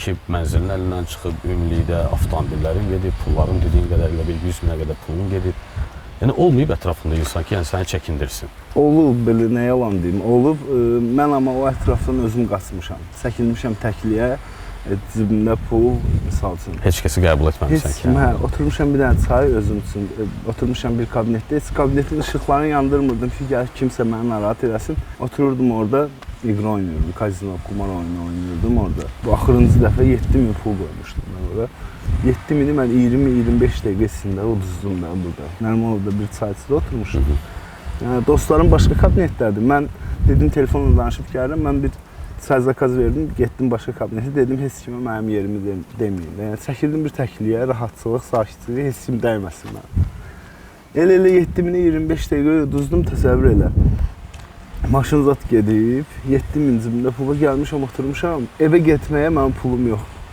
ki, mənzilin əlindən çıxıb, ümumilikdə avtomobillərin gedib, pulların dediyin qədər elə bir 100 minə qədər pulun gedib. Yəni olmayıb ətrafında insan ki, yəni səni çəkindirsin. Olub, belə nə yalan deyim, olub. Mən amma o ətrafdan özüm qaçmışam. Çəkilmişəm təkliyə, cibimdə pul, misal üçün. Heç kəsi qəbul etməmisən Heç ki. kim, hə, oturmuşam bir dənə çay özüm üçün, oturmuşam bir kabinetdə, heç kabinetin işıqlarını yandırmırdım ki, gəlib kimsə məni narahat eləsin. Otururdum orada, iqra oynayırdım, kazino, qumar oyunu oynayırdım orada. Bu axırıncı dəfə 7000 pul qoymuşdum mən ora. 7000-i mən 20-25 dəqiqə içində uduzdum da burada. Nərimanovda bir çayçıda oturmuşum. Yəni dostlarım başqa kabinetdədir. Mən dedim telefonla danışıb gəlirəm. Mən bir çay zakaz verdim, getdim başqa kabinetə. Dedim heç kimə mənim yerimi deməyin. Yəni çəkildim bir təkliyə, rahatçılıq, sakitlik, heç kim dəyməsin mənə. Elə-elə 7000-i 25 dəqiqə uduzdum, təsəvvür elə. Maşın zat gedib, 7000 cibimdə pula gəlmişəm, oturmuşam. Evə getməyə mənim pulum yoxdur.